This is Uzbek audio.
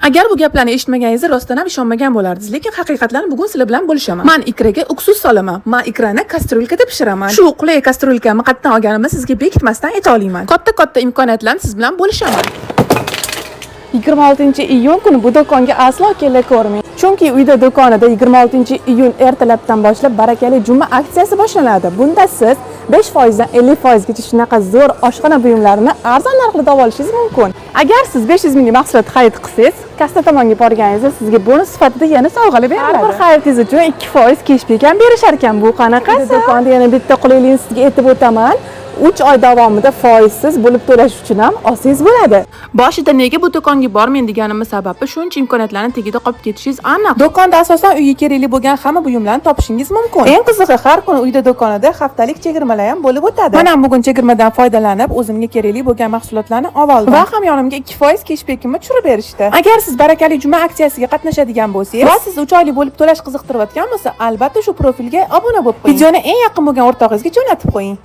Agar bu gaplarni eshitmaganingizda, rostdan ham ishonmagan bo'lardingiz, lekin haqiqatlarni bugun sizlar bilan bo'lishaman. Man ikraga уксус solaman. Man ikrani кастрюлька da pishiraman. Shu qulay кастрюлька mni qayerdan olganimni sizga bekitmasdan ayta olaman. Katta katta imkoniyatlarni siz bilan bo'lishaman. 26 iyun kuni bu do'konga aslo kela ko'rmang. Chunki Uyda do'konida 26 iyun ertalabdan boshlab "Barakali juma" aksiyasi boshlanadi. Bunda siz 5% dan 50% gacha shunaqa zo'r oshxona buyumlarini arzon narxlarda olishingiz mumkin. Agar siz 500 minglik mahsulot xarid qilsangiz, kassa tomonga borganingizda sizga bonus sifatida yana sovg'alar beriladi. Har bir xaridingiz uchun 2% кешбэк ham berishar ekan. Bu qanaqasi? Do'konda yana bitta qulaylikni sizga aytib o'taman. 3 oy davomida foizsiz bo'lib to'lash uchun ham olsangiz bo'ladi. Boshida nega bu do'konga bormang deganimni sababi, shuncha imkoniyatlarni tagida qolib ketishingiz aniq. Do'konda asosan uyga kerakli bo'lgan hamma buyumlarni topishingiz mumkin. Eng qizig'i, har kuni Uyda do'konida haftalik chegirmalar ham bo'lib o'tadi. Mana bugun chegirmadan foydalanib, o'zimga kerakli bo'lgan mahsulotlarni oldim va ham yonimga 2% кешбэк imni tushirib berishdi. Agar siz "Barakali juma" aksiyasiga qatnashadigan bo'lsangiz va sizni 3 oylik bo'lib to'lash qiziqtirayotgan bo'lsa, albatta shu profilga obuna bo'lib qo'ying. Videoni eng yaqin bo'lgan o'rtog'ingizga jo'natib qo'ying.